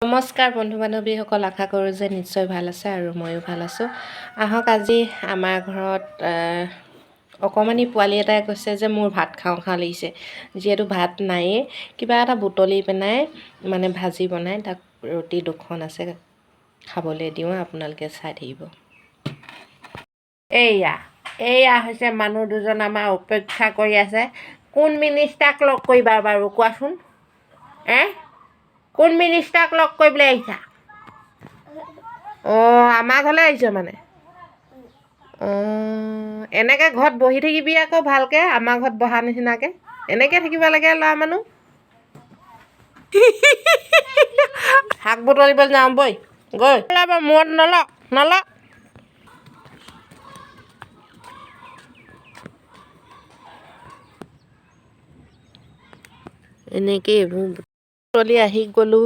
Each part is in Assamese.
নমস্কাৰ বন্ধু বান্ধৱীসকল, আশা কৰোঁ যে নিশ্চয় ভাল আছে আৰু ময়ো ভাল আছোঁ। আহক আজি আমাৰ ঘৰত অকণমানি পোৱালি এটাই কৈছে যে মোৰ ভাত খাওঁ খাওঁ লাগিছে। যিহেতু ভাত নায়েই, কিবা এটা বুটলি পেলাই মানে ভাজি বনাই তাক ৰুটি দুখন আছে খাবলৈ দিওঁ, আপোনালোকে চাই থাকিব। এইয়া এইয়া হৈছে মানুহ দুজন আমাৰ অপেক্ষা কৰি আছে। কোন মিনিষ্টাৰক লগ কৰিবা বাৰু কোৱাচোন? হে, কোন মিনিষ্টাৰক লগ কৰিবলৈ আহিছা? অঁ, আমাৰ ঘৰলৈ আহিছ মানে? অঁ, এনেকৈ ঘৰত বহি থাকিবি আকৌ ভালকৈ, আমাৰ ঘৰত বহা নিচিনাকৈ এনেকৈ থাকিব লাগে ল'ৰা মানুহ। শাক বুটলিবলৈ যাওঁ বৈ গৈ ওলাব, মূৰত নল নল। এনেকৈ এইবোৰ বুটলি আহি গ'লোঁ।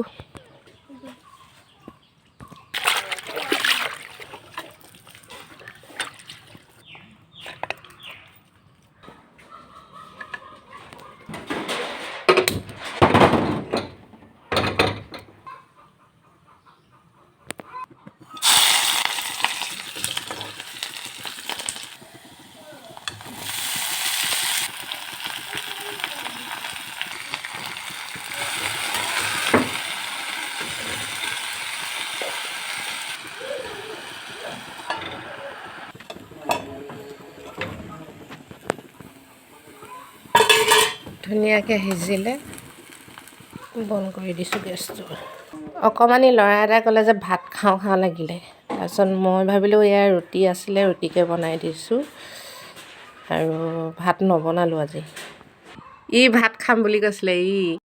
ধুনীয়াকৈ সিজিলে, বন্ধ কৰি দিছোঁ গেছটো। অকণমানি ল'ৰা এটাই ক'লে যে ভাত খাওঁ খাওঁ লাগিলে। তাৰপিছত মই ভাবিলোঁ এয়া ৰুটি আছিলে, ৰুটিকে বনাই দিছোঁ আৰু ভাত নবনালোঁ আজি। ই ভাত খাম বুলি কৈছিলে ই।